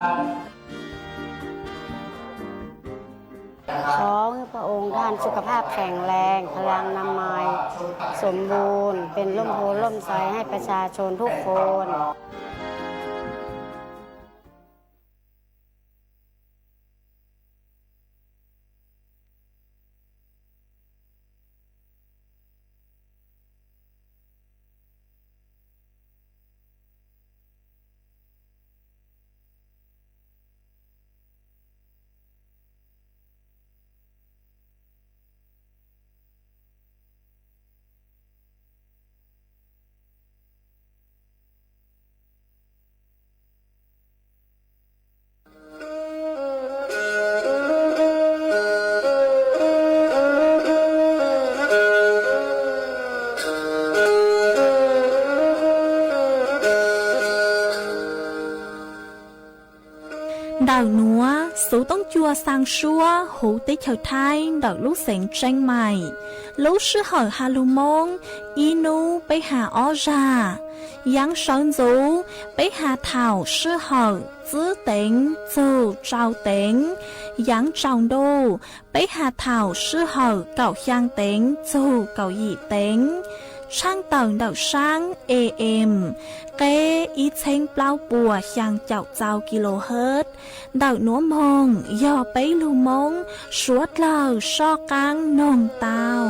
ขอให้พระองค์ท่านสุขภาพแข็งแรง พลานามัยสมบูรณ์ เป็นร่มโพธิ์ร่มไทรให้ประชาชนทุกคน Ntawm nuav xuv toob cua xaa suab huv teb chaws Thaib ntawm lub xeev Tseeb Maim. Lub sij hawm has lug Moob, ib nub peb has ob zag. Yaav sawv ntxuv, peb has thaum sij hawm tsib teev txug rau teev. Yaav tsaus ntuj, peb has thaum sij hawm kaum xyaa teev txug kaum yim teev. Tshaaj tawm ntawm saab A M, qeb ib txheeb plaub puas xyaa caum txau kilohertz. Ntawm nuav moog yog peb lug Moob suav dlawg soj qaab noog tau.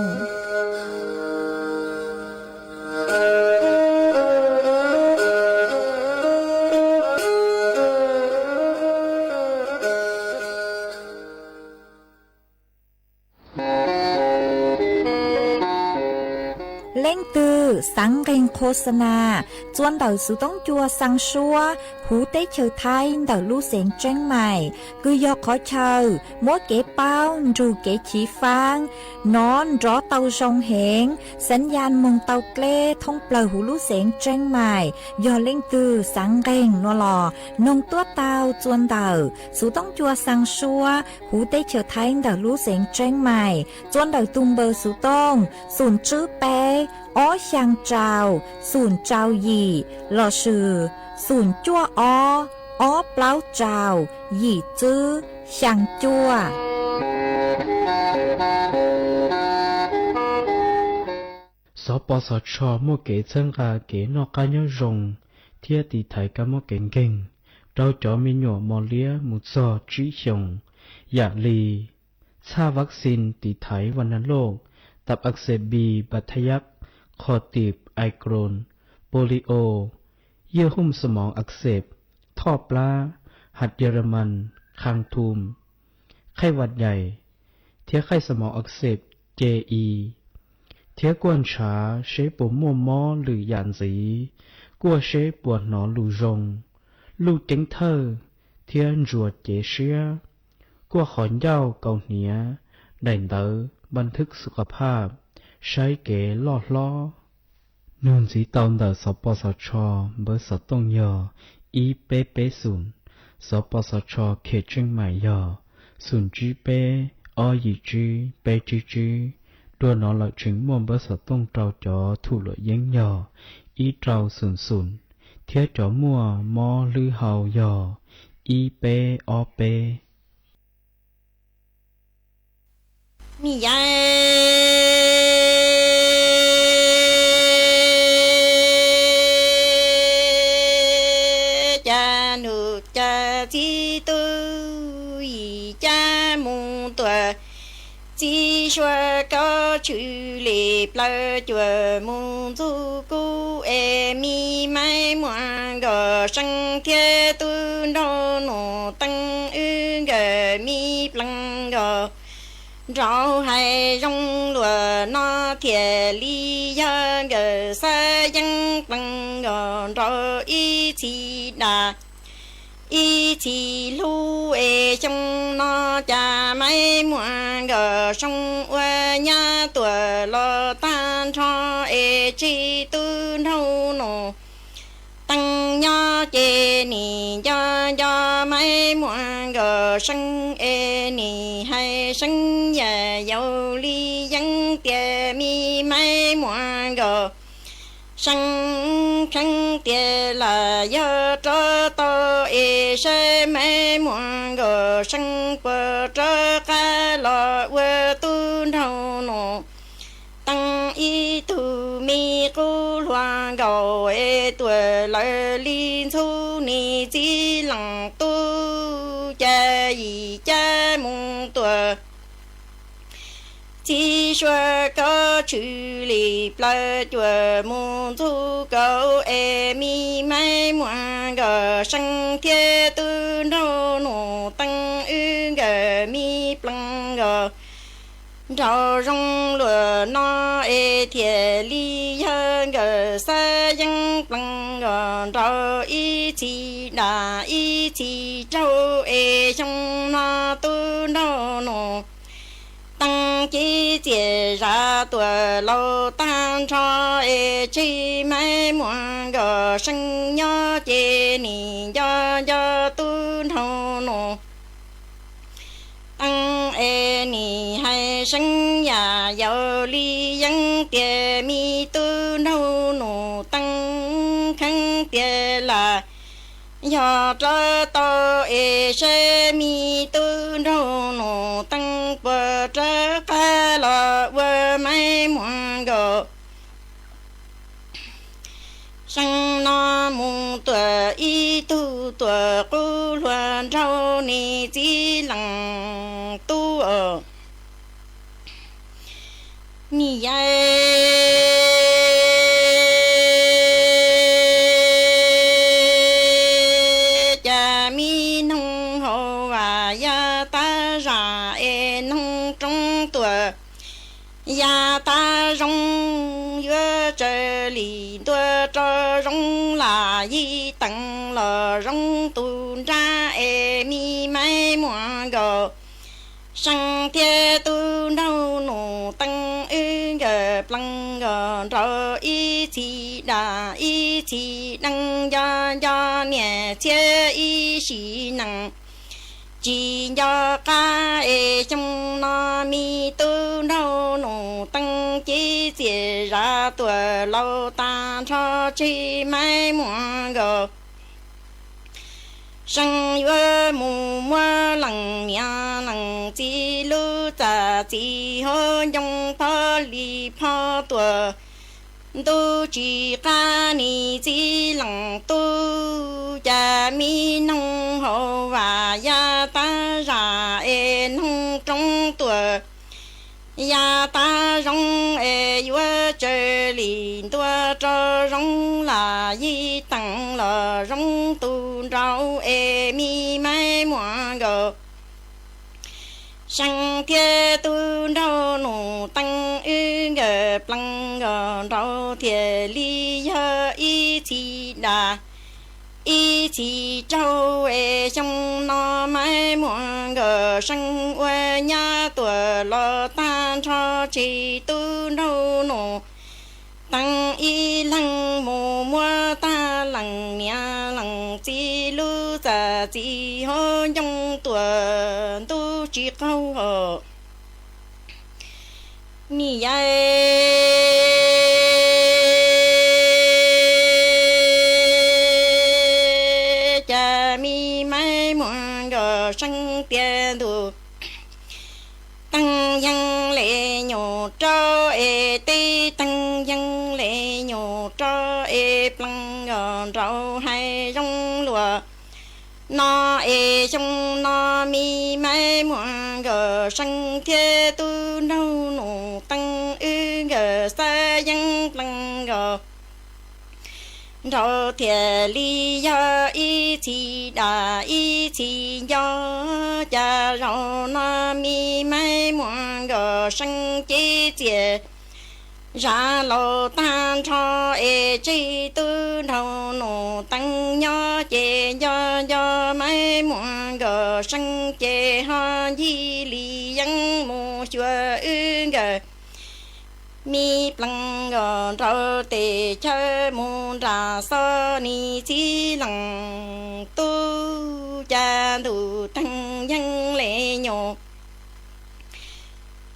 Leej twg xaav nqeeg qhua xa nas txua ntawm xuv toob cua xaa suab huv teb chaws Thaib ntawm lub xeev Tseeb Maim, kws yog qhov chaw muab kev paub nrug kev chiv faab nov nrov tau zoo heev, xav yas moog tau dleb thoob plawg huv lub xeev Tseeb Maim. Yog leej twg xaav nqeeg nuav los noog tuab tau txua ntawm xuv toob cua xaa suab huv teb chaws Thaib ntawm lub xeev Tseeb Maim txua ntawm tug npawb xuv tooj xoom tswb peb ob xyaa rau xoom rau yim lossis xoom cuaj ob ob plaub rau yim tswb xyaa cuaj. Xov Pov Xov Tsho muaj kev txhawb nqa kev noj qab nyob zoo thiab tiv thaiv kab mob kev nkeeg rau cov me nyuam mos liab mus txog tsib xyoos, yam li txhaj vaccine tiv thaiv vas nas loj, tab ak xes bi, ba thaj yab, qho tib, ai kroos, polio, ywj hooj xas moov ak xes, thoj plab, has Yeramas, khang thum, qhaij vas yais, thiab qhaij xas moov ak xes, ce i, thiab kuaj ntshav seb puas muaj mob lwm yam ntxiv, kuaj seb puas hnov lus zoo, luj ceeb thawj, thiab ntsuas cev siab, kuaj qhov ncauj kaus hniav, daim ntawv npas thwb xu qas phaj, saib kev loj hlob. Nug ntxiv tau ntawm Xov Pov Xov Tsho, npawb xov tooj yog ib peb peb xoom, Xov Pov Xov Tsho Khes Tseeb Maim yog xoom tsib peb ob yim tsib peb tsib tsib. Dua no lawm tseem muaj npawb xov tooj rau cov thum luam yeeb yog ib rau xoom xoom, thiab cov muaj mob hlwb hau yog ib peb ob peb. Mi yaj ca num ca txib tub yim ca mus tuam txib sua kaub tshwm li plaws cuam mus ntxug kub es mi maib muam nkawd seeb thiab tub nraug nus teeb wb nkawd mi plees nkawd nraug hais zoo luag no thiaj li yog nkawd xav yeeb plees nkawd nraug ib txhis dag ib txhis hlub es xyoo no cas maib muam nkawd soo ua nyab tuam los tag nrho es tseg tub nraug nus teeb nyob ces nim nco nco maib muam nkawd seeb es nim hais seeb yam yaus li yeeb tias mi maib muam nkawd seeb kheev tias lam yog rov tau es saib maib Maiv Muas nkawd seev puas rov qab los ua tub nraug Nus Teeb ib tug me qub hluas nkaus es tuam lawv li ntxhub nis txiv leej tub, cas yim cab mus tuam txiv suav koj tshwm lim plaws cuam mus ntxub kaum es me Maiv Muas nkawd seev thiab tub nraug Nus Teeb wb nkawd me plees nkawd nraug zoo luam no es thiaj li yog nkawd xab yeeb plees nkawd nraug ib txhis dam ib txhis raug es xyoo no tub nraug Nus Teeb ces txiam zam tuam laus tag nrho es tseg Maiv Muas nkawd seev nyob ces nim nco nco tub nraug Nus Teeb es nim hais seev yam yaus li yeeb tias me tub nraug Nus Teeb kheev tiag lam yog rov tau es saib me tub nraug Nus Teeb puas rov qab los ua Maiv Muas nkawd seev no mus tuam ib tug tuam qub hluas nraug nis txiv leej tub os. Nim yai cas me noog hauv vam ya tab zam es noog roob tuam ya tab zoo, yuav tsaws li ntua rau zoo lam yij teem los zoo tus nrab es me Maiv Muas nkawd seev thiab tub nraug Nus Teeb wb nkawd plees nkawd nraug ib txhis dam ib txhis deev nco nco niam txiab ib sim neej tsis nco qab es xyoo no me tub nraug Nus Teeb ces txiam zam tuam laus tag nrho tseg Maiv Muas nkawd seev yuav mus muab leej niam leej txiv lub txaj txiv hauv ncoo phob li phob tuam ntuj tsis qab nis txiv leej tub, cas me noog hauv vam ya tab zam es noog roob tuam ya tab zoo es yuav tsaws li ntua rau zoo lam yij teem los zoo tus nraug es me Maiv Muas nkawd seev thiab tub nraug Nus Teeb wb nkawd plees nkawd nraug thiaj li yog ib txhis dam ib txhis raug es xyoo no Maiv Muas nkawd seev ua nyab tuam laus tag nrho tseg tub nraug Nus Teeb ib leeg mus muab tag leej niam leej txiv lub txaj txiv hauv ncoo tuam ntuj tsis qaug hau nim yai cas me Maiv Muas nkawd seev tias ntuj teeg yeej le nyuam rau es teb teeg yeej le nyuam rau es plees nkawd nraug hais zoo luam no es xyoo no me Maiv Muas nkawd seev thiab tub nraug Nus Teeb wb nkawd xab yeeb plees nkawd nraug thiaj li yog ib txhis dam ib txhis nco, cas zaum no me Maiv Muas nkawd seev ces txiam zam laus tag nrho es tseg tub nraug Nus Teeb nyob ces nco nco Maiv Muas nkawd seev ces ho ncig li yeeb mus xyuas wb nkawd me plees nkawd nraug tes chaw mus nram xo nis txiv leej tub, cas ntuj teeg yeej le nyuam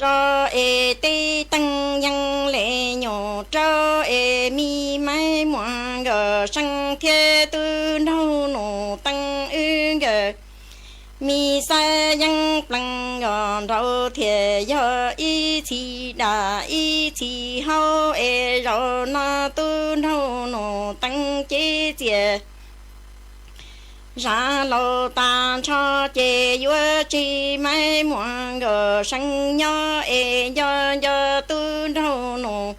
rau es teb teeg yeej le nyuam rau es me Maiv Muas nkawd seev thiab tub nraug Nus Teeb wb nkawd Me Xab Yeeb Plees Nkos Nraug thiaj yog ib txhis dam ib txhis haub es zaum no tub nraug Nus Teeb cev txias zam laus tas nrho ces yuav tseg Maiv Muas Nkos See nyob es nco nco tub nraug Nus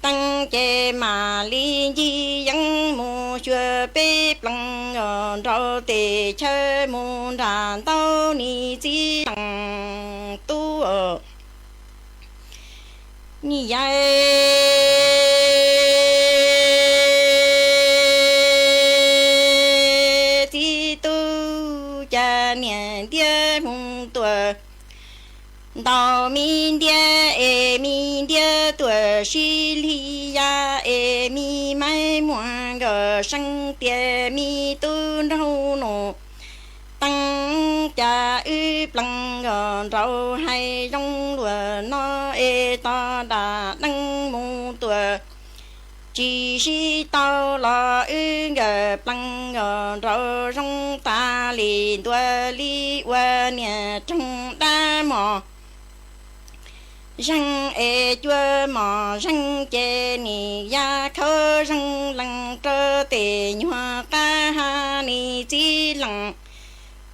Teeb ces mam li ncig yeeb mus xyuas peb plees Nkos Nraug tes chaw mus nram ntaub nis txiv lees tub ni yai txiv tub cas niam ntiab mus tuam ntaus me ntiab es me ntiab tuam sib li ya es me Maiv Muas Nkos See tias me tub nraug Nus Teeb cas wb plees Nkos Nraug hais zoo luag no es tos dam deej mus tuam tsis sib tau los wb nkawm plees Nkos Nraug zoo tas li ntua li ua niam roog dab mos Zeeg es cua mos Zeeg ces nim ya khaub Zeeg lees rau tes nyuag qab ha nis txiv lees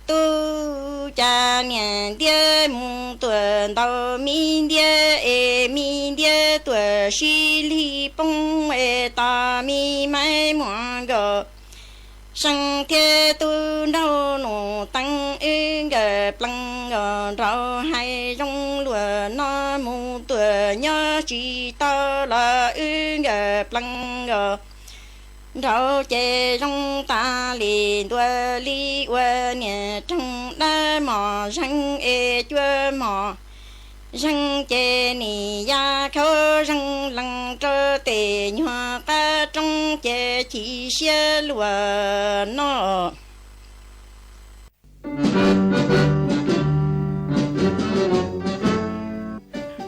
tub cas niam ntiab mus tuam ntaus me ntiab es me ntiab tuam sib li poob es tos me Maiv Muas Nkos See thiab tub nraug Nus Teeb wb nkawm plees Nkos Nraug hais zoo luag no mus tuam nyob tsis tau los wb nkawm plees Nkos Nraug ces zoo tas li ntua li ua niam roog dab mos Zeeg es cua mos Zeeg ces nim ya khaub Zeeg lees rau tes nyuag qab roob ces chim siab luag no.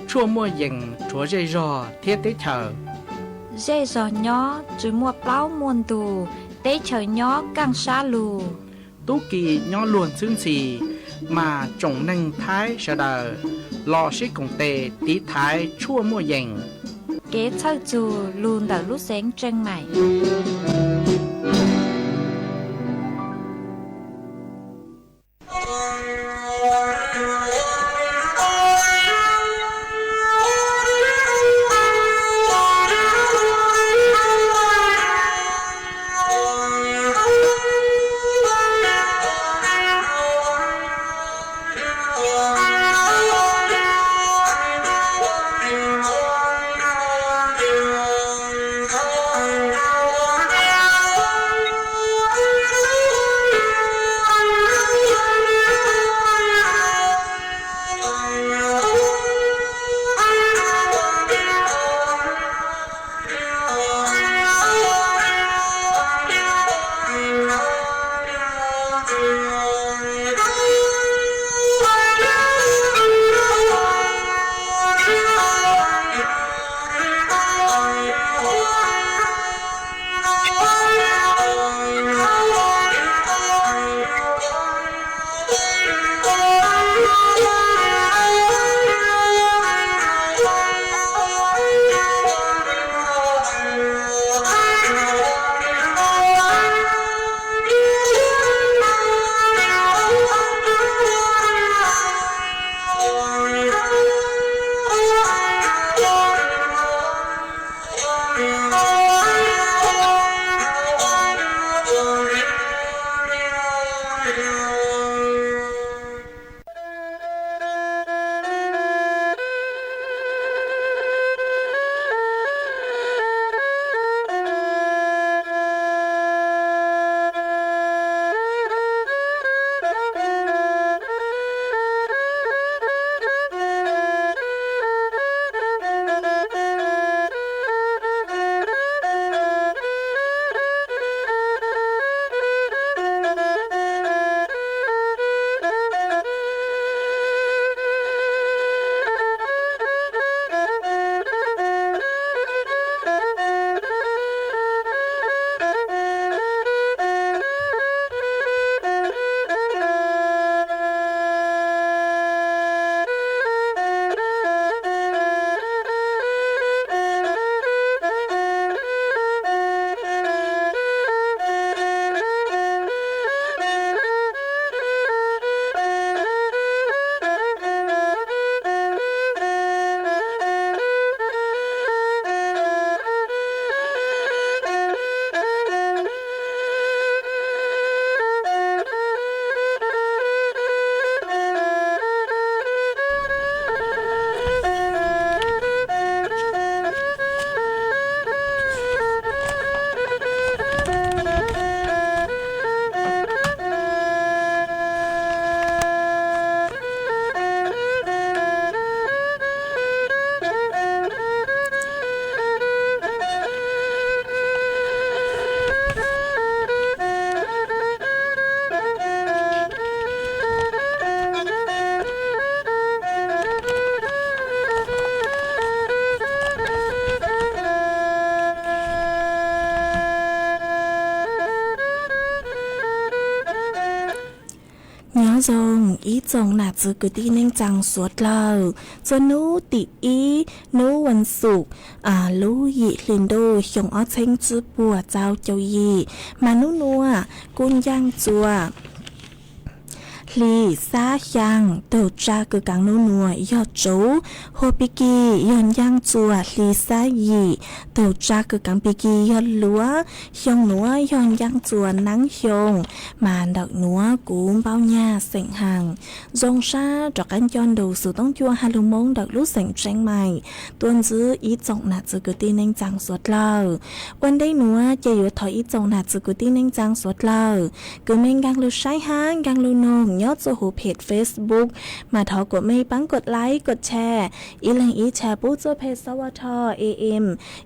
Tshuaj muaj yees rhuav zej zog thiab teb chaws. Zej zog nyob tsis muaj plaub muaj ntug, teb chaws nyob kaj sab lug. Tub ki nyob luag ntxhwb ntxhi, mas tsoom neeg Thaib sawv daws los sib koom tes tiv thaiv tshuaj muaj yees. Kev txhawj txug lug ntawm lub xeev Tseej Maim. Nyob zoo ib tsoom nam txiv kwv tij neej tsaa suav dlawg, txuas hnub tim ib hnub vas xuv, lub yim hli ntuj xyoo ob txheeb tsib puas txaus caum yim, mas nub nuav kuj ncaaj txuas hli xab xyaa, tug tsa kws kaav nub nuav yog tsuv, huab pig kig yog ncaaj txuas hli xab yim, tug tsa kws kaav pig kig yog luav, xyoo nuav yog ncaaj txuas naav xyoo. Mas ntawm nuav kuv npauj nyag xeem Haas zoo sab rov qaab nco ntu xuv toob cua ha lug Moob ntawm lub xeem Tsheej Maim tuaj ntxiv ib tsoom nam txiv kwv tij neej tsaa suav dlawg. Ua ntej nuav ces yuav thov ib tsoom nam txiv kwv tij neej tsaa suav dlawg kws mej nkaag lug saib hab nkaag lug noog nyob txuj huv phem Facebook, mas thov kuas mej paab kuas like kuas share, ib leeg ib share pub txuj peg xov ua tho am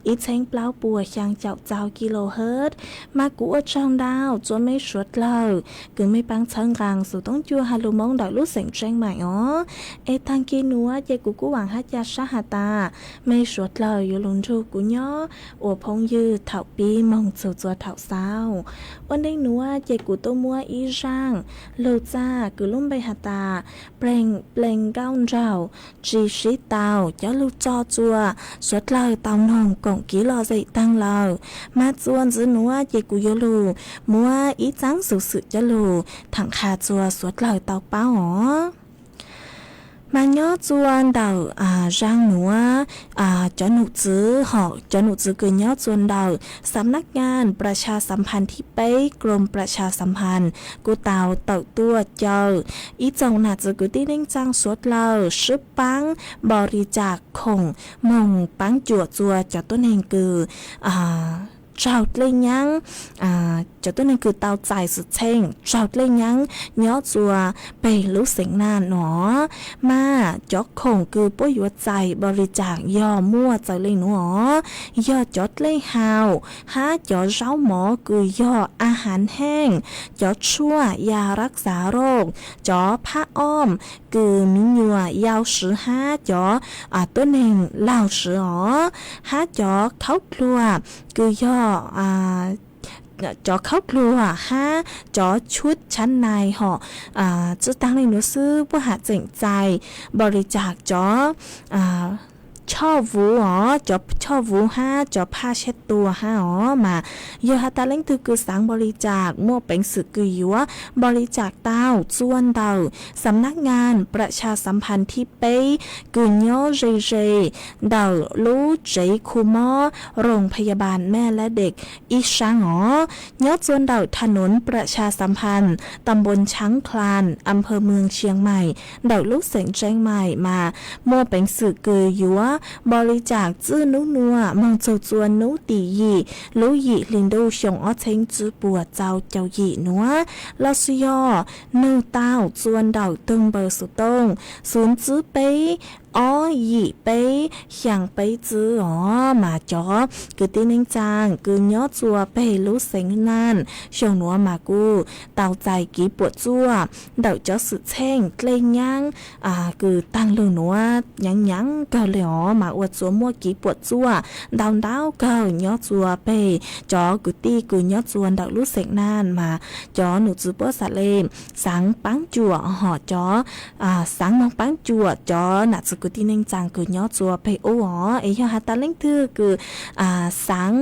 ib txheeb plaub puas xyaa caum txaus kilohertz. Mas kuv ua tsaug ntau txuas mej suav dlawg kws mej paab txhawb nqaa xuv toob cua ha lug Moob ntawm lub xeem Tsheej Maim os. Es taag kig nuav ces kuv kuj vaam hab ca sab has tas mej suav dlawg yuav lug nrug kuv nyob ua phooj ywg thaum pib moog txug txuas thaum xaus. Ua ntej nuav ces kuv tuaj muab ib zaaj lug txag kws lub npe has tas Plees Plees Nkauj Nraug Tsi Sib Tau coj lug tso txuas suav dlawg tau noog koom kiv lom zem taag lawm. Mas txuas ntxiv nuav ces kuv yuav lug muab ib txaab xuv xwm coj lug thaam qha txuas suav dlawg tau paub os. Mas nyob txuas ntawm zaaj nuav, cov num txwv hom cov num txwv kws nyob txuas ntawm xam nab ngaa pras xya xam phan thib peb, krom pras xya xam phan, kuj tau tawm tuaj caw ib tsoom nam txiv kwv tij neej tsaa suav dlawg sib paab npo ri cam khoom moog paab cuam txuas cov tuab neeg kws raug dlej nyaab, cov tuab neeg kws tau txais xwm txheej raug dlej nyaab nyob txuas peg lub xeev Naj no. Mas cov khoom kws puab yuav txais npo ri cam yog muaj txawm le nuav os, yog cov dlej haus hab cov zaub mov kws yog a haav heej, cov tshuaj ya rab xav rooj, cov phab om kws miv nyuas yau swv hab cov tuab neeg laug swv os, hab cov khaub dluag kws yog cov khaub dluag hab cov tshub tshab nai hom tsi taag le nuav xwb puab has tseem txais npo ri cam cov choj vuv os, cov choj vuv hab cov phaj sab tua hab os. Mas yog has tas leej twg kws xaav npo ri cam muaj peev xwm kws yuav npo ri cam tau txuas ntawm xam nab ngaa pras xya xam phan thib peb kws nyob ze ze ntawm lub tsev khu mob roos phaya bas Mej Lab Dej ib saab os, nyob txuas ntawm tha nuv pras xya xam phan tam npoo Tshaav Khlaas, a phawv Moos Xia Maim ntawm lub xeem Tsheej Maim mas muaj peev xwm kws yuav npo ri cam txij nub nuav moog txug txuas nub tim yim lub yim hli ntuj xyoo ob txheeb tsib puas txaus caum yim nuav, lossis yog nug tau txuas ntawm tug npawb xuv tooj xuv tsib peb ob yim peb xyaa peb tsib os. Mas cov kwv tij neej tsaa kws nyob txuas peg lub xeev Naj xyoo nuav mas kuj tau txais kev puam tsuaj ntawm cov xwm txheej dlej nyaab kws taag lug nuav nyaav nyaav kawg le os, mas ua txuas muaj kev puam tsuaj ntau ntau kawg nyob txuas peg cov kwv tij kws nyob txuas ntawm lub xeev Naj. Mas cov num txwv puab xam le xaav paab cuam hom cov xaav moog paab cuam cov nam txiv kwv tij neej tsaa kws nyob txuas peg ub os. Es yog has tas leej twg kws xaav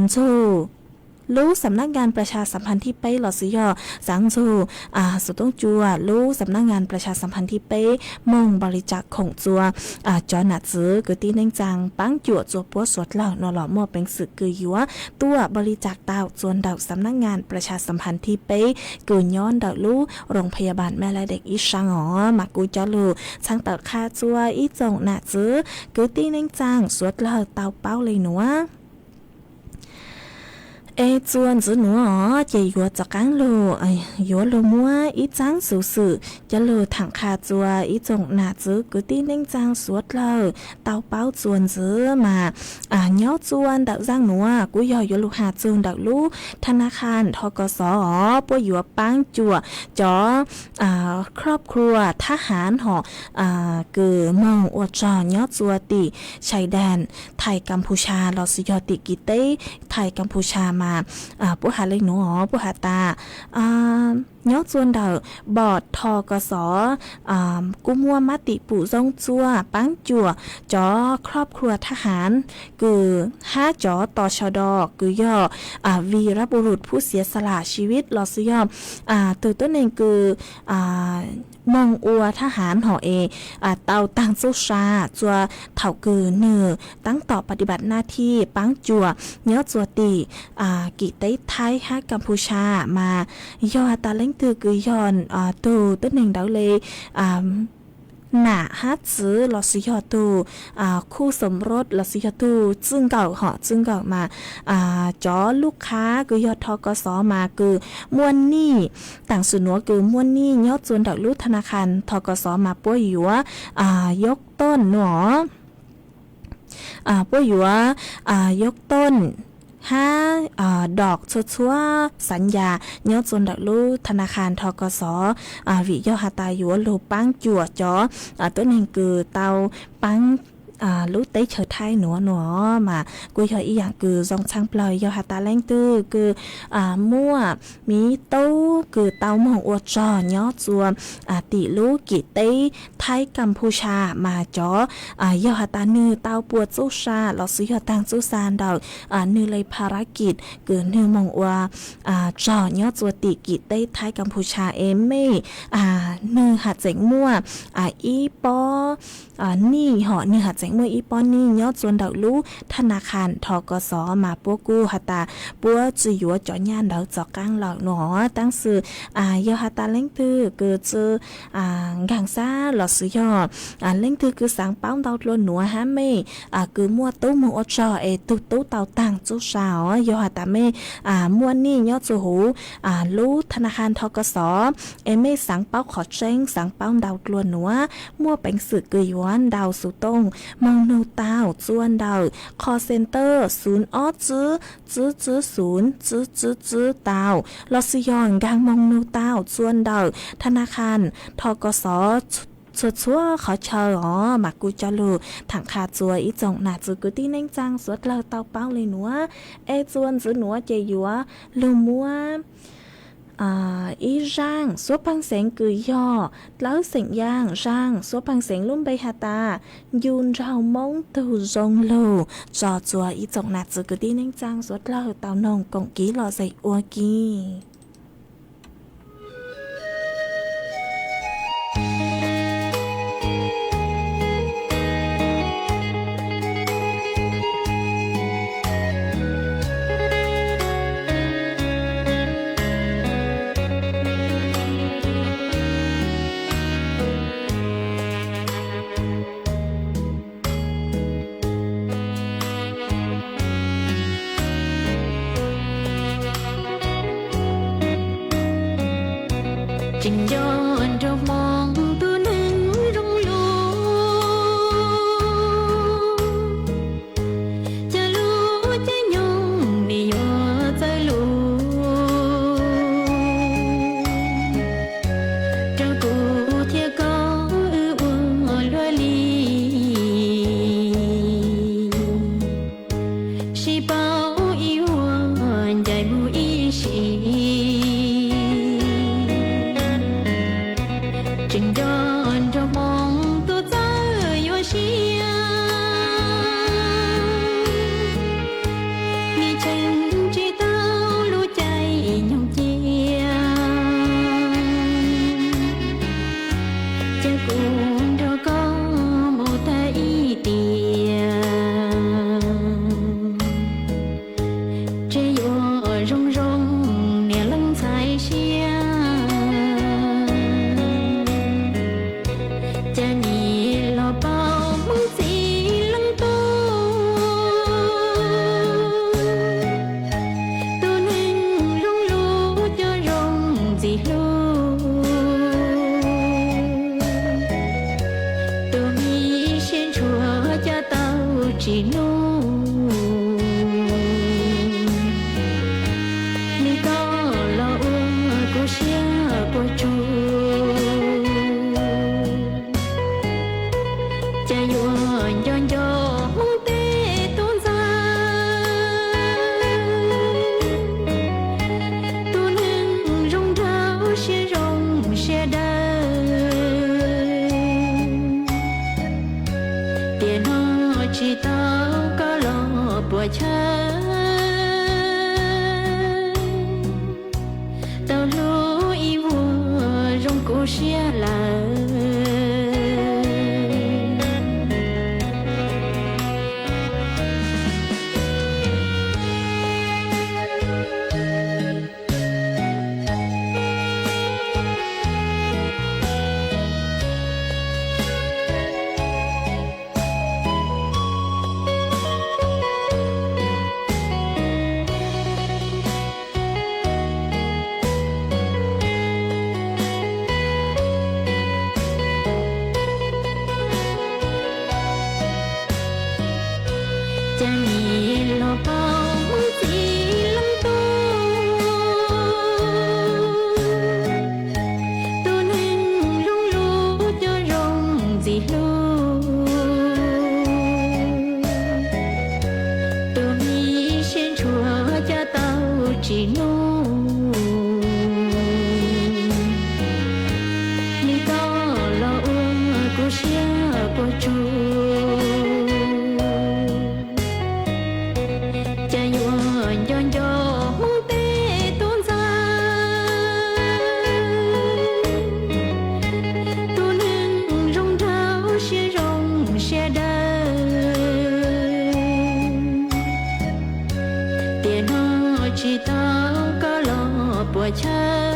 ntxug lub xam nab ngaa pras xya xam phan thib peb lossis yog xaav ntxug xuv tooj cua lub xam nab ngaa pras xya xam phan thib peb moog npo ri cam khoom txuas cov nam txiv kwv tij neej tsaa paab cuam txuas puab suav dlawg no los muaj peev xwm kws yuav tuaj npo ri cam tau txuas ntawm xam nab ngaa pras xya xam phan thib peb kws nyob ntawm lub roos phaya bas Mej Lab Dej ib saab os. Mas kuv cov lug txhaav tawm qha txuas ib tsoom nam txiv kwv tij neej tsaa suav dlawg tau paub le nuav. Es txuas ntxiv nuav os ces yuav rov qaab lug, yuav lug muab ib txaab xuv xwm coj lug thaam qha txuas ib tsoom nam txiv kwv tij neej tsaa suav dlawg tau paub txuas ntxiv. Mas nyob txuas ntawm zaaj nuav kuj yog yuav lug has txug ntawm lub tha na kha nrho ko xov os, puab yuav paab cuam cov khrob khruas thab haav hom kws moog ua rog nyob txuas tim Xais Daas Thais Kampusha lossis yog tim kiv teb Thais Kampusha. Mas puab has le nuav os, puab has tas Nyob txua ntawm pom tho ko xov kuj muaj mab tim pum zoo txua paab cuam cov khlob khua thab haav kws hab cov to sau do kws yog vi rab bu lus phub xiav xa lam si viv los xwb yog tug tuab neeg kws moog ua thab haav hom es tau taag txuj sa txua thaum kws nwg taab tom pa ti pam naj thij paab cuam nyob txua tim kim teb Thaib hab Kampusha mas yog has tas leej twg kws yog tug tuab neeg ntawd le nam hab txwv los sis yog tug khuj xom rod los sis yog tug txwj nkawm hom txwj nkawm mas cov lub qhab kws yog tho ko xov mas kws muaj nij taam sim nuav kws muaj nij nyob txua ntawm lub thab na khas tho ko xov mas puab yuav yob tooj nuav puab yuav yob tooj hab dom txhua txhua xav yas nyob txua ntawm lub thab na khas tho ko xov vim yog has tas yuav lug paab cuam cov tuab neeg kws tau paab lub teb chaws Thaib nuav nuav mas kuj yog ib yaam kws zoo txhaaj plawg. Yog has tas leej twg kws muaj miv tub kws tau moog ua tsog nyob txua tim lub kim teb Thaib Kampusha mas cov yog has tas nwg tau puas txuj sa los xwb yog taag txuj sa ntawm nwg le pharaki kws nwg moog ua tsog nyob txua tim kim teb Thaib Kampusha es mej nwg has tseem muaj ib pob nij hom nwg has tseem muaj ib pob nij nyob txua ntawm lub thab na khas tho ko xov mas puab kuj has tas puab tsi yuav cov nyaj ntawd txaus qaab lawm nuav. Taab sis yog has tas leej twg kws tsi nkaag sab los xwb yog leej twg kws xaav paub ntau dlua nuav hab mej kws muaj tub moog ua tsog es tug tub tau taag txuj sa os yog has tas mej muaj nij nyob txua huv lub thab na khas tho ko xov es mej xaav paub qhov tseeb xaav paub ntau dlua nuav muaj peev xwm kws yuav ntaus xuv tooj moog nug tau txua ntawm call center xwv ob tswb tswb tswb xwv tswb tswb tswb tau los xwb yog nkaag moog nug tau txua ntawm thab na khas tho ko xov txhua txhua qhov chaw os mas kuj coj lug thaam qha txua ib tsoom nam txwv kwv tij neej tsaa suav dlawg tau paub le nuav es txua ntxiv nuav ces yuav lug muab ib zaaj suab pheej xeev kws yog dlawb xeem yaaj zaaj suab pheej xeev lub npe has tas ncu nraug Moob tug zoo lug tso txua ib tsoom nam txwv kwv tij neej tsaa suav dlawg tau noog koom kiv lom zem ua ke. Tseem nco nraug Hmoob tub neeg zoo lug, cog lub caij nyoog nim yuav txawj lug, rau kuv thiab koj wb ua luaj li. Sib paub ib vuag ncaim mus ib sim, tseem nco nraug Hmoob tub txawj yuav siab, nim tseem tsis tau lub caij nyoog cia, cia kuv nrog koj mus tag ib tiam. Ntshe yuav zoo zoo niam leej ntxhais siab, siab lawm. Cas nim los pom mus txij leej tub, tus neeg zoo lub cov zoo ntxim hlub, tus mi siab ntshua coj tau tsis hnub, nws tau los ua kuv siab puas tsuaj. Cas yuav nco nco mus tej tub ntxawg, tus neeg zoo nraug siab zoo siab dawb, tiam no tsis tau koj los puas chaw,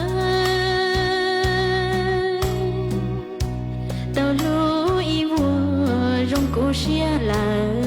tau hlub ib vuag zoo kuv siab lawm.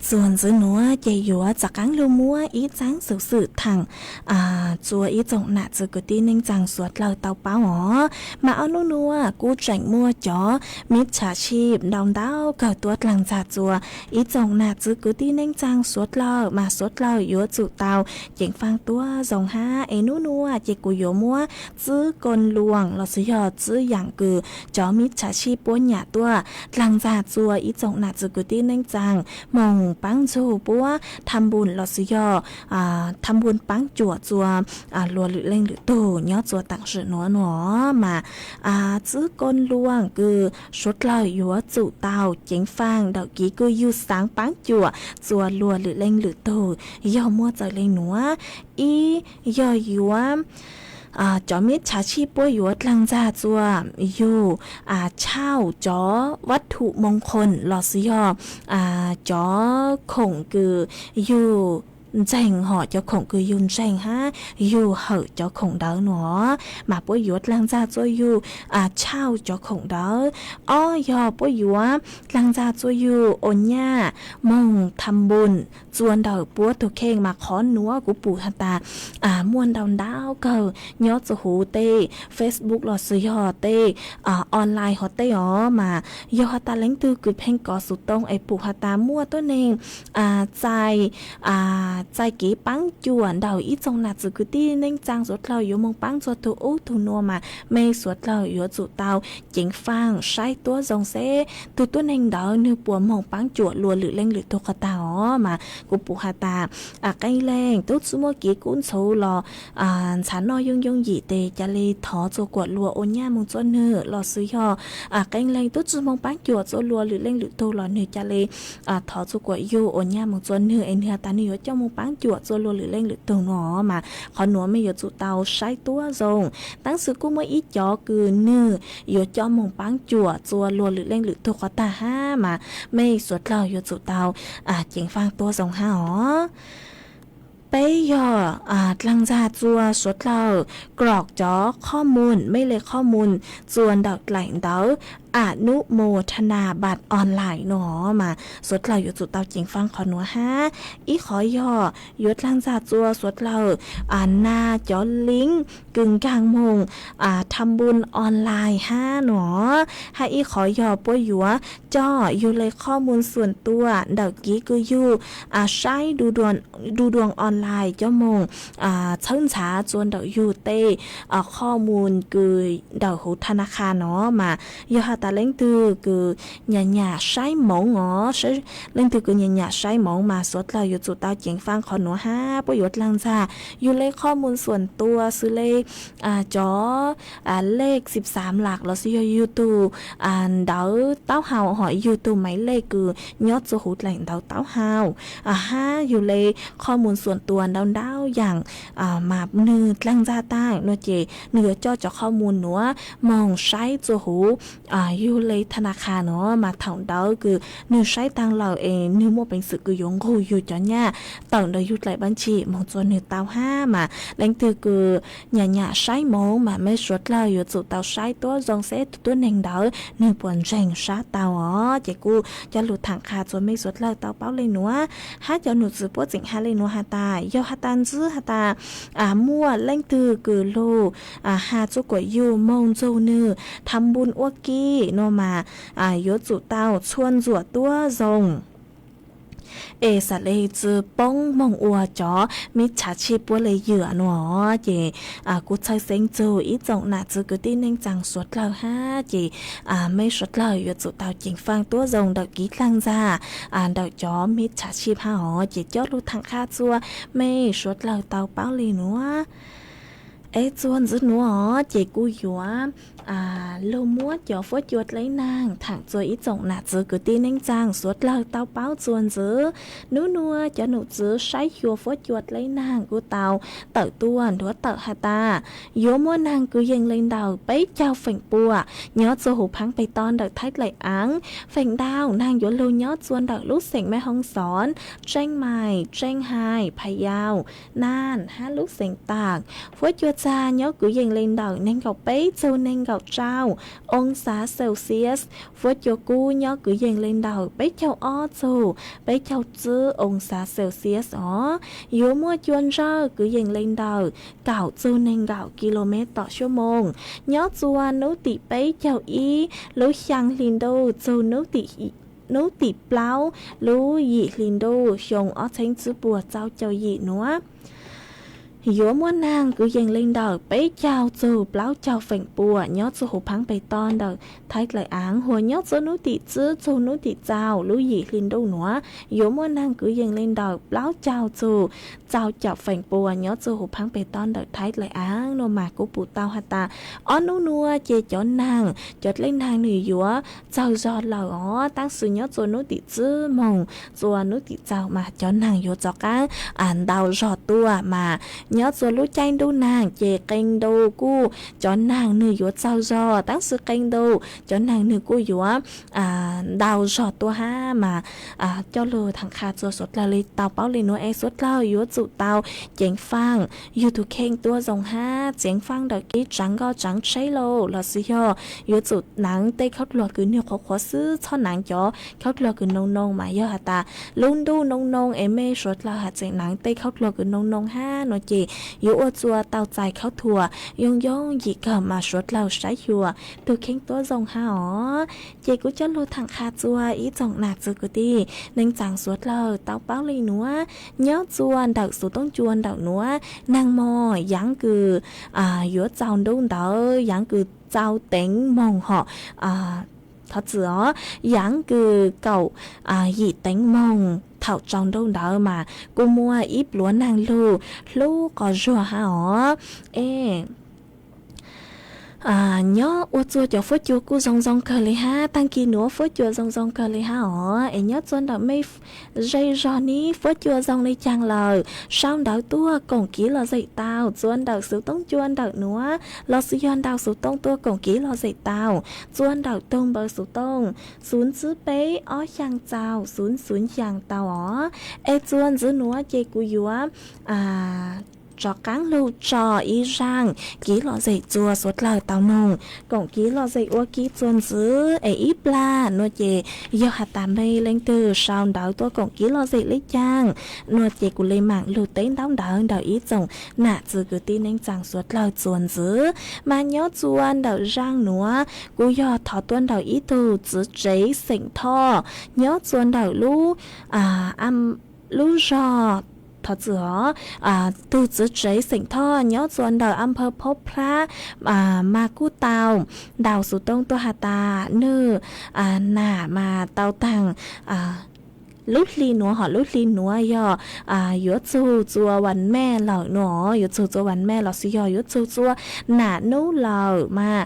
Txuas ntxiv nuav ces yuav rov qaab lug muab ib txaab xuv xwm thaam txua ib tsoom nam txiv kwv tij neej tsaa suav dlawg tau paub os. Mas ob nub nuav kuj tseem muaj cov mib tshaav sib ntau ntau kawg tuab dlaag ntxag txua ib tsoom nam txiv kwv tij neej tsaa suav dlawg, mas suav dlawg yuav tsum tau ceev faaj tuab zoo hab. Es nub nuav ces kuv yuav muab tsib koos luas los sis yog tsib yaam kws cov mib tshaav sib puab nyam tuaj dlaag ntxag txua ib tsoom nam txiv kwv tij neej tsaa moog paab ntxug puab tham npum los sis yog tham npum paab cuam txua luag lwm leej lwm tug nyob txua taam sim nuav nuav. Mas tsib koos luas kws suav dlawg yuav tsum tau ceev faaj ntawm kev kws yug xaav paab cuam txua luag lwm leej lwm tug yog muaj txawm le nuav. Ib, yog yuav cov mib tshaav sib puab yuav dlaag ntxag txua yug tshauj cov vaj thum moo qhoos los sis yog cov khoom kws yug ntseeg, hom cov khoom kws yug ntseeg hab yug hawm cov khoom ntawd nuav, mas puab yuav dlaag ntxag txua yug tshauj cov khoom ntawd. Ob, yog puab yuav dlaag ntxag txua yug ua nyaj moog tham npum txua ntawm puab tug kheej. Mas qhov nuav kuv pum has tas muaj ntau ntau kawg nyob txua huv tej Facebook los sis yog tej online hov tej os. Mas yog has tas leej twg kws pheej kov xuv tooj es pum has tas muaj tuab neeg txais txais kev paab cuam ntawm ib tsoom nam txwv kwv tij neej tsaa suav dlawg yuav moog paab txug tug ub tug nuav mas mej suav dlawg yuav tsum tau ceev faaj saib tuab zoo seb tug tuab neeg ntawd nwg puas moog paab cuam luas lwm leej lwm tug qhov tag os. Mas kuv pum has tas, qee leej tub tsi muaj kev kub ntxhuv los ntshaw noj yooj yooj yim tes ca le thov txug kuam luas ua nyaj moog txug nwg, los sis yog qee leej tub tsi moog paab cuam txug luas lwm leej lwm tug los nwg ca le thov txug kuam yug ua nyaj moog txug nwg es nwg has tas nwg yuav coj moog paab cuam txug luas lwm leej lwm tug nuav mas qhov nuav mej yuav tsum tau saib tuab zoo. Tab sis kuj muaj ib cov kws nwg yuav coj moog paab cuam txug luas lwm leej lwm tug qhov tag hab mas mej suav dlawg yuav tsum tau ceev faaj tuab zoo hab os. Peb yog dlaag ntxag txug suav dlawg grov cov qhov muag, mej le qhov muag txug ntawm dlaim ntawv Anumodana Pat Online nuav mas suav dlawg yuav tsum tau ceev faaj qhov nuav hab. Ib qhov yog yuav dlaag ntxag txug suav dlawg nag cov link kws nkaag moog tham npun online hab nuav, hab ib qhov yog puab yuav coj yug le qhov muag xuam tua ntawm kev kws yug saib du duag online coj moog txhawb ntxhav txug ntawm yug tej qhov muag kws ntawm huv thab naj qha nuav mas yog has tas leej twg kws nyam nyam saib moov os, leej twg kws nyam nyam saib moov mas suav dlawg yuav tsum tau ceev faaj qhov nuav hab. Puab yuav dlaag ntxag yug le qhov muag xuam tua xws le cov lej xib xaam lam los sis yog yug tug ntawv taub hau hos yug tug maiv lej kws nyob txug huv dlaim ntawv taub hau hab yug le qhov muag xuam tua ntau ntau yaam mas nwg dlaag ntxag taag nuav ces nwg yuav coj cov qhov muag nuav moog saib txug huv yug le thab naj qha nuav mas thaum ntawd kws nwg saib taag lawm es nwg muaj peev xwm kws yuav nqug yug cov nyaj tawm ntawm yug dlaim pab ntsis moog txug nwg tau hab. Mas leej twg kws nyam nyam saib moov mas mej suav dlawg yuav tsum tau saib tuab zoo seb tug tuab neeg ntawd nwg puas ntseeg sab tau os. Ces kuj coj lug thaam qha txug mej suav dlawg tau paub le nuav hab. Cov num txwv puab tseem has le nuav has tas yog has tas ntxiv has tas muaj leej twg kws lug has txug kuam yug moog txug nwg tham npun ua ke nuav mas yuav tsum tau txhua ntxuam tuab zoo es xaav le tsi poob moog ua cov mib txhav tshij puab le ywm nuav. Ces kuj txhawj xeeb txug ib tsoom nam txwv kwv tij neej tsaa suav dlawg hab. Ces mej suav dlawg yuav tsum tau ceev faaj tuab zoo ntawm kev dlaag ntxag ntawm cov mib txhav tshij hab os. Ces coj lug thaam qha txug mej suav dlawg tau paub le nuav. Es txug ntxiv nuav os ces kuj yuav lug muab cov fuab cua dleb naag thaam txug ib tsoom nam txwv kwv tij neej tsaa suav dlawg tau paub txug ntxiv. Nub nuav cov num txwv saib xyuas fuab cua dleb naag kuj tau tawm tuaj nrhuav tawm has tas yuav muaj naag kws yeej le ntawm peb caug feem pua nyob txug huv phaab peg toj ntawm Thaib Dlaim Aav. Feem ntau naag yuav lug nyob txug ntawm lub xeem Mej Hoob Xoob, Tseeb Mais, Tseeb Hais, Phas Yaus, Naaj hab lub xeem Taam. Fuab cua txag nyob kws yeej le ntawm neeg nkaum peb txug neeg nkaum rau oo xav Celsius. Fuab cua kub nyob kws yeej le ntawm peb caug ob txug peb caug tsib oo xav Celsius os. Yuav muaj cua ntsawj kws yeej le ntawm kaum txug neeg nkaum kis lus mev tom xuab moos nyob txug nub tim peb caug ib lub xyaa hli ntuj txug nub tim plaub lub yim hli ntuj xyoo ob txheeb tsib puas txaus caum yim nuav. Yuav muaj naag kws yeej le ntawm peb caug txug plaub caug feem pua nyob txug huv phaab peg toj ntawm Thaib Dlaim Aav, hos nyob txug nub tim tsib txug nub tim txaus lub yim hli ntuj nuav yuav muaj naag kws yeej le ntawm plaub caug txug txaus caum feem pua nyob txug huv phaab peg toj ntawm Thaib Dlaim Aav. Nuav mas kuv pum tau has tas ob nub nuav ces cov naag, cov dleb naag nwg yuav txawg zog lawm os, tab sis nyob txug nub tim tsib moog txug nub tim txaus mas cov naag yuav rov qaab ntau zog tuaj. Mas nyob txug lub caij ntuj naag ces qee ntu kuj cov naag nwg yuav txawg zog, tab sis qee ntu cov naag nwg kuj yuav ntau zog tuaj hab. Mas coj lug thaam qha txug suav dlawg le tau paub le nuav es suav dlawg yuav tsum tau ceev faaj yug tug kheej tuab zoo hab, ceev faaj ntawm kev tsaav nkoj tsaav tsheb lauj, los sis yog yuav tsum naav tej khaub dluag kws nwg qhuav qhuav xwb, txhob naav cov khaub dluag kws noo noo. Mas yog has tas lub ntuj noo noo es mej suav dlawg has tseem naav tej khaub dluag kws noo noo hab nuav ces yuav ua txua tau txais khaub thuas yoo yoo yim kawg mas suav dlawg saib xyuas tug kheej tuab zoo hab os. Ces kuv coj lug tham qha txua ib tsoom nam txiv kwv tij neej tsaa suav dlawg tau paub le nuav, nyob txua ntawm xuv toob cua ntawm nuav, naag mog yaav kws yuav txaus ntuj ntawd yaav kws txaus teev moog hom, thov txim os, yaav kws kaum yim teev moog thaum tsaus ntuj ntawd mas kuj muaj ib pluav naag lug hlub quas zuag hab os. Es nyob ua txua cov fuab cua kuj zoo zoo kawg le hab, taag kis nuav fuab cua zoo zoo kawg le hab os. Es nyob txua ntawm mej zej zog neb fuab cua zoo le caag lawm, sau ntawv tuaj koom kev lom zem tau txua ntawm xuv toob cua ntawm nuav lossis yog ntawm xuv toob tuaj koom kev lom zem tau txua ntawm tug npawb xuv toob xuv tsib peb ob xyaa txaus xuv xuv xyaa tau os. Es txua ntxiv nuav ces kuv yuav rov qaab lug tso ib zaaj kev lom zem txua suav dlawg tau noog koom kev lom zem ua ke txua ntxiv. Es ib plag nuav ces yog has tas mej leej twg sau ntawv tuaj koom kev lom zem le caag nuav ces kuv le maam lug teb ntaub ntawv ntawm ib tsoom nam txiv kwv tij neej tsaa suav dlawg txua ntxiv. Mas nyob txua ntawm zaaj nuav kuv yog thov tuaj ntawm ib tug txiv tsev xeem Thoj nyob txua ntawm lub, lub zog, thov txim os, tug txiv tsev xeem Thoj nyob txua ntawm a phawv Phob Plab mas kuj tau ntaus xuv toob tuaj has tas nwg nam mas tau taag lub hli nuav hom lub hli nuav yog yuav txug txua vas mej lawm nuav, yuav txug txua vas mej lossis yog yuav txug txua nam nub lawm mas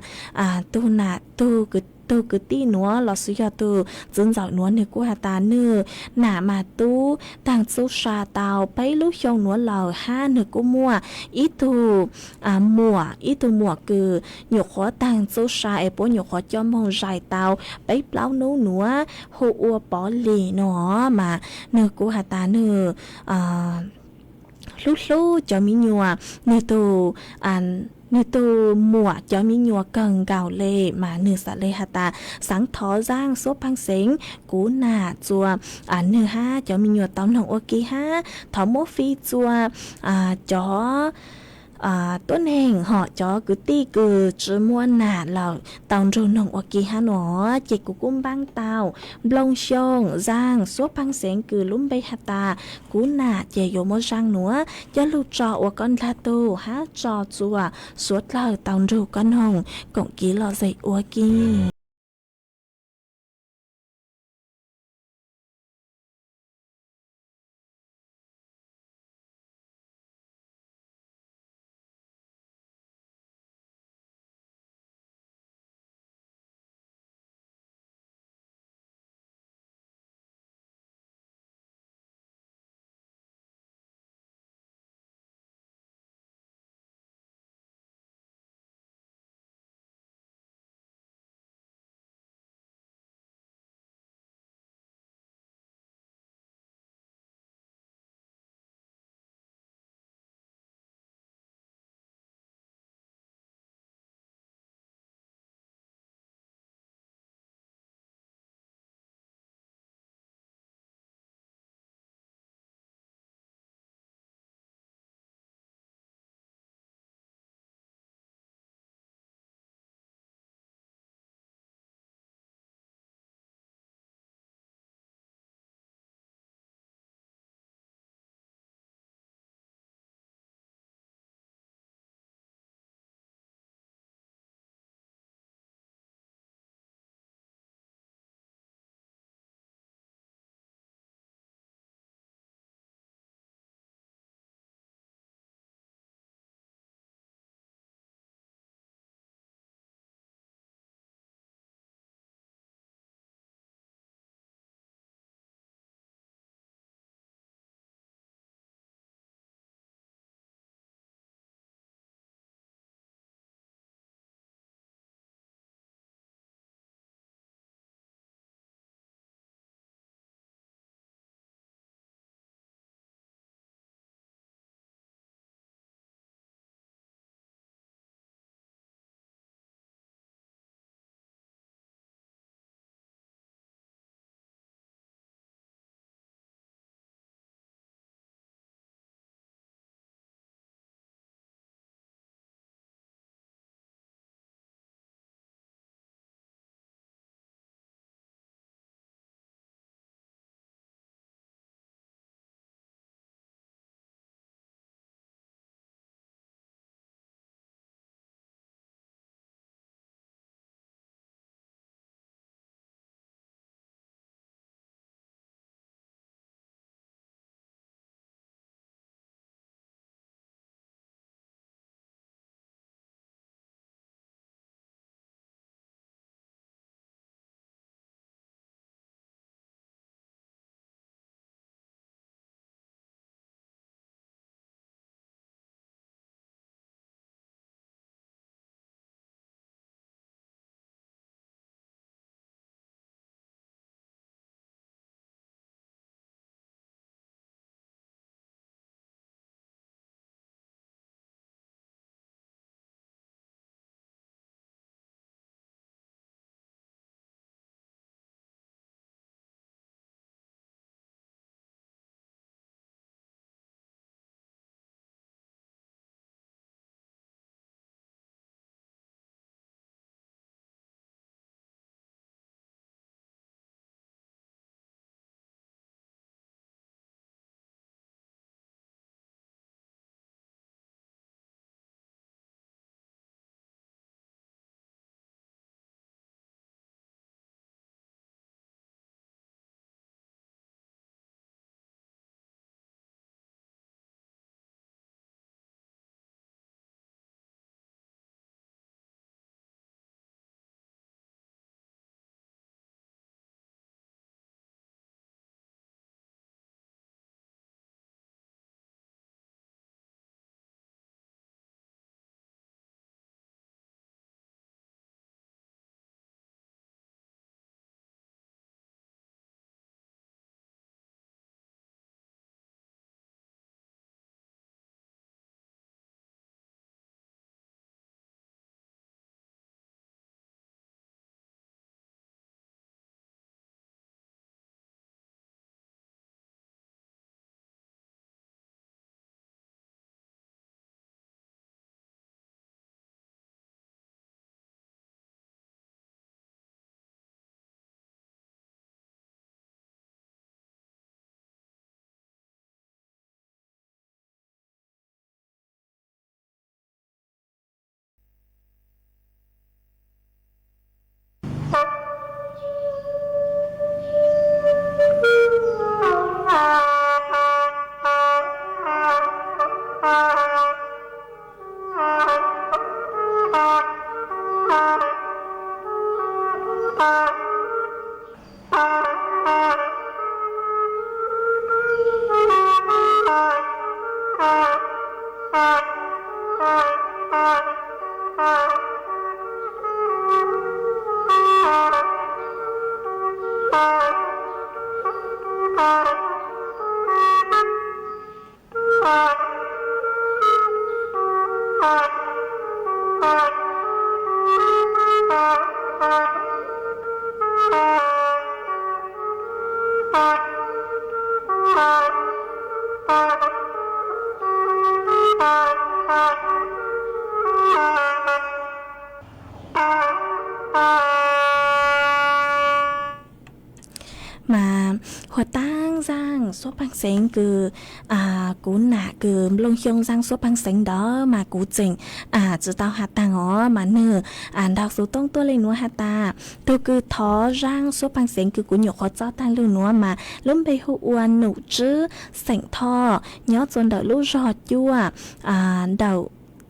tug nam, tug kwv tij nuav lossis yog tug txiv ntxawm nuav nwg kuj has tas nwg nam mas tub taag txuj sa tau peb lub xyoo nuav lawm hab nwg kuj muaj ib tug muam, ib tug muam kws nyuam qhuav taag txuj sa es puab nyuam qhuav coj moog zais tau peb plaub nub nuav hu ua Pov Lis nuav mas nwg kuj has tas nwg hlub hlub cov miv nyuas, nwg tug, nwg tug muam cov miv nyuas kawg nkaus le mas nwg xaav le has tas xaav thov zaaj xuab paag xeev kuv nam txua nwg hab cov miv nyuas tau noog ua ke hab thov muab fij txua cov tuab neeg hom cov kwv tij kws tsi muaj nam lawm tau nrug noog ua ke hab nuav. Ces kuv kuj npaab tau nplooj xyooj zaaj xuab paag xeev kws lub npe has tas kuv nam ces yuav muab zaaj nuav coj lug tso ua koj ndlag tug hab tso txua suav dlawg tau nrug koj noog koom kev lom zem ua ke. Mas huaj taab zaaj suab paag xeev kws kuv nam kws nplooj xyoo zaaj suab paag xeev ntawd mas kuv tseem tsi tau has taag os. Mas nwg ntaus xuv toob tuaj le nuav has tas, tug kws thov zaaj suab paag xeev kws kuv nyuam qhuav tso taag lug nuav mas lub npe hu ua Num Tswb, xeem Thoj, nyob txua ntawm lub zog Cuaj, ntawm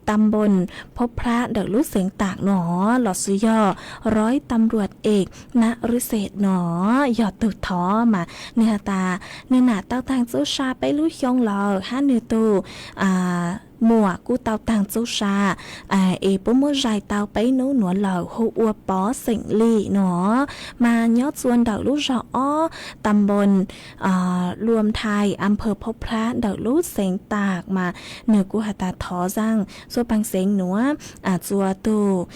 ta npoos Phob Plab ntawm lub xeev Taam no, los sis yog Roib Tam Luam Ees Nab Rwb Xes no yog tug thov. Mas nwg has tas nwg nam tau taag txuj sa peb lub xyoo lawm hab nwg tug muam kuj tau taag txuj sa es puab muab zais tau peb nub nuav lawm hu ua Pov Xeem Lis no. Mas nyob txua ntawm lub zog Ob, ta npoos Lua Nthai, a phawv Phob Plab ntawm lub xeev Taam. Mas nwg kuj has tas thov zaaj suab paag xeev nuav txua tug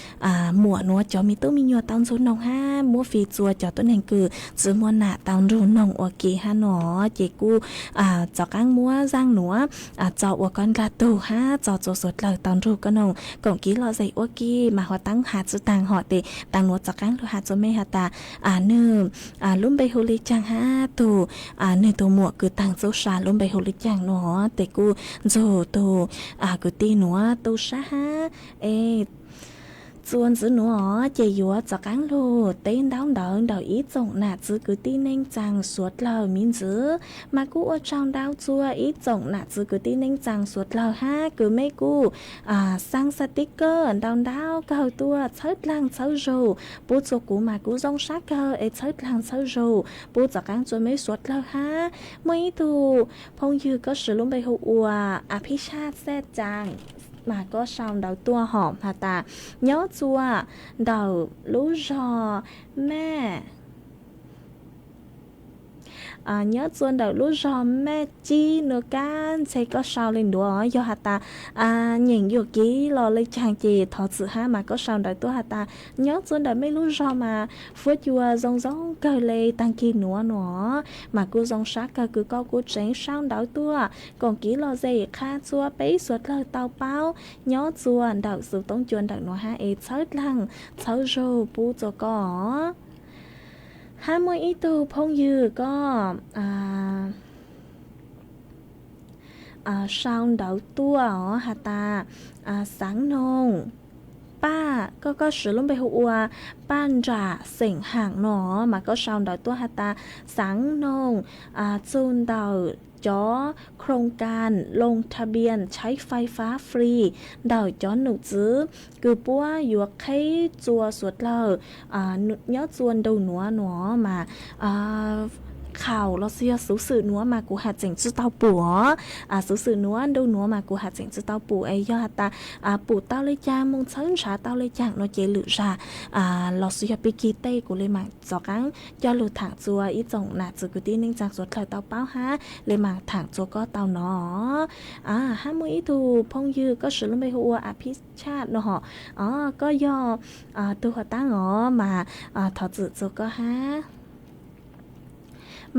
muam nuav cov me tub me nyuam tau ntsug noog hab muab fim txua cov tuab neeg kws tsi muaj nam tau nrug noog ua ke hab no. Ces kuj rov qaab muab zaaj nuav tso ua koj dlaag tug hab tso txua suav dlawg tau nrug koj noog koom kev lom zem ua ke. Mas huaj taab has tsi taag hom tes taag nuav rov qaab lug has txua mej has tas nwg lub npe hu le caag hab tug nwg tug muam kws taag txuj sa lub npe hu le caag no. Tes kuj ntsug tug kwv tij nuav tu sab hab es txua ntxiv nuav os ces yuav rov qaab lug teb ntaub ntawv ntawm ib tsoom nam txiv kwv tij neej tsaa suav dlawg miv ntxiv. Mas kuj ua tsaug ntau txua ib tsoom nam txiv kwv tij neej tsaa suav dlawg hab kws mej kuj xaa xav tiv kawg ntau ntau kawg tuaj txhawb dlaag txhawb zug pub txua kuv mas kuv zoo sab kawg es txhawb dlaag txhawb zug pub rov qaab txua mej suav dlawg hab. Muaj ib tug phooj ywg koj siv lub npe hu ua A Phij Saj Xaj Caas mas koj sau ntawv tuaj hom has tas nyob txua ntawm lub zog Maj nyob txua ntawm lub zog Maj Cib Nua Kab ntshe koj sau le ntuav yog has tas nyeem yuam kev los le caag ces thov txim hab. Mas koj sau ntawv tuaj has tas nyob txua ntawm mej lub zog mas fuab cua zoo zoo kawg le taag kig nuav no. Mas kuj zoo sab kawg kws koj kuj tseev sau ntawv tuaj koom kev lom zem qha txua peb suav dlawg tau paub nyob txua ntawm xuv toob cua ntawm nuav hab es txhawb dlaag txhawb zug pub txua koj. Hab muaj ib tug phooj ywg koj sau ntawv tuaj os has tas Xaav Noog Paj, koj koj siv lub npe hu ua Paj Nram xeem Haam no mas koj sau ntawv tuaj has tas Xaav Noog txug ntawm cov โครงการลงทะเบียนใช้ไฟฟ้าฟรี ntawm cov num txwv kws puab yuav qheb txua suav dlawg nyob txua ntu nuav no mas khaum los sis yog xuv xwm nuav mas kuv has tseem tsi tau pum os. Xuv xwm nuav ntu nuav mas kuv has tseem tsi tau pum es yog has tas pum tau le caag moog txhawb ntshaw tau le caag no ces lwm zag los sis yog pig kig tej kuv le maam rov qaab coj lug thaam txua ib tsoom nam txwv kwv tij neej tsaa suav dlawg tau paub hab le maam thaam txua koj tau no. Hab muaj ib tug phooj ywg koj siv lub npe hu ua A Phij Chaj no hom, koj yog tug huv taab os mas thov txim txua koj hab.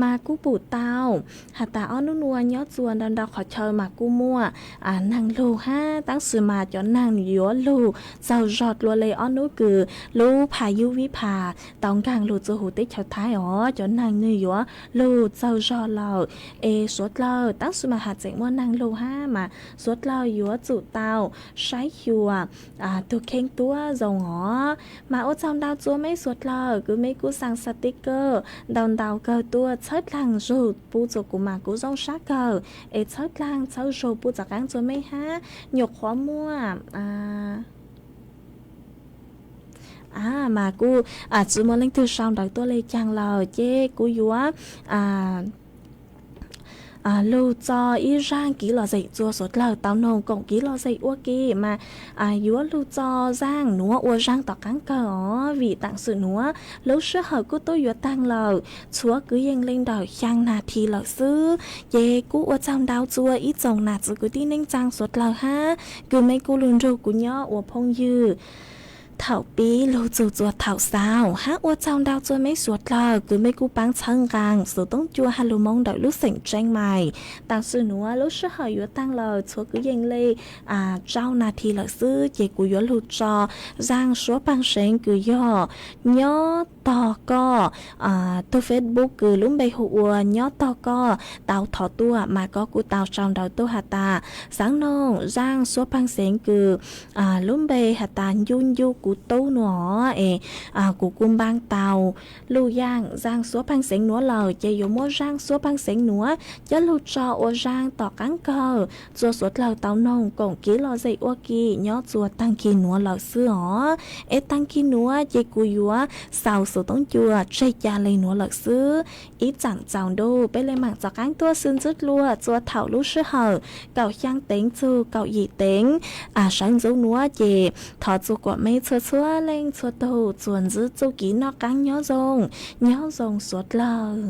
Mas kuj pum tau has tas ob nub nuav nyob txua ntau ntau qhov chaw mas kuj muaj naag lug hab, tab sis mas cov naag yuav lug txaug zog dlua le ob nub kws lub phas yub vib phas tau nkaag lug txua huv teb chaws Thaib os, cov naag nwg yuav lug txaug zog lawm es suav dlawg, tab sis mas has tseem muaj naag lug hab mas suav dlawg yuav tsum tau saib xyuas tug kheej tuab zoo os. Mas ua tsaug ntau txua meb suav dlawg kws meb kuj xaa xaa tib kawg ntau ntau kawg tuaj txhawb dlaag zug pub txua kuv mas kuv zoo sab kawg es txhawb dlaag txhawb zug pub txav qaab txua meb hab. Nyuam qhuav muaj mas kuj tsi muaj leej twg sau ntawv tuaj le caag lawm ces kuv yuav lug tso ib zaaj kiv lom zem txua suav dlawg tau noog koom kiv lom zem ua ke mas yuav lug tso zaaj nuav ua zaaj tom qaab kawg os, vim taam sim nuav lub sij hawm kuj tub yuav taag lawm, tshuav kwv yees le ntawm xyaa nas this lawm xwb. Ces kuv ua tsaug ntau txua ib tsoom nam txiv kwv tij neej tsaa suav dlawg hab kws mej kuj lug nrug kuv nyob ua phooj ywg thaum pib lug txug txua thaum xaus, hab ua tsaug ntau txua mej suav dlawg kws mej kuj paab txhawb nqaa xuv toob cua has lug moo ntawm lub xeem Tseeb Mais. Taam sim nuav lub sij hawm yuav taag lawm, tshuav kwv yees le rau nas this lawm xwb, ces kuv yuav lug tso zaaj suab paag seev kws yog nyob tog koj tug Facebook kws lub npe hu ua nyob tog koj tau thov tuaj mas koj kuj tau sau nrawm tuaj has tas xaav noog zaaj suab paag seev kws lub npe has tas ncu ncu kuv tub nuav es kuv kuj npaab tau luj yaaj zaaj suab paag seev nuav lawm, ces yuav muab zaaj suab paag seev nuav coj lug tso ua zaaj tom qaab kawg txua suav dlawg tau noog koom kiv lom zem ua ke nyob txua taag kig nuav lawm xwb os. Es taag kig nuav ces kuv yuav xaus xuv toob cua tseg ca le nuav lawm xwb. Ib tsaam txaus ntuj peb le maam txaus qaab tuaj xwb ntxwb dlua txua thaum lub sij hawm kaum xyaa teev txug kaum yim teev sawv ntxuv nuav ces thov txua kuam mej txhua txhua leej txhua tug txuas ntxiv txuj kev noj qaab nyob zoo, nyob zoo suav dlawg.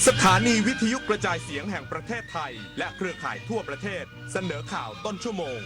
สถานีวิทยุกระจายเสียงแห่งประเทศไทยและเครือข่ายทั่วประเทศเสนอข่าวต้นชั่วโมง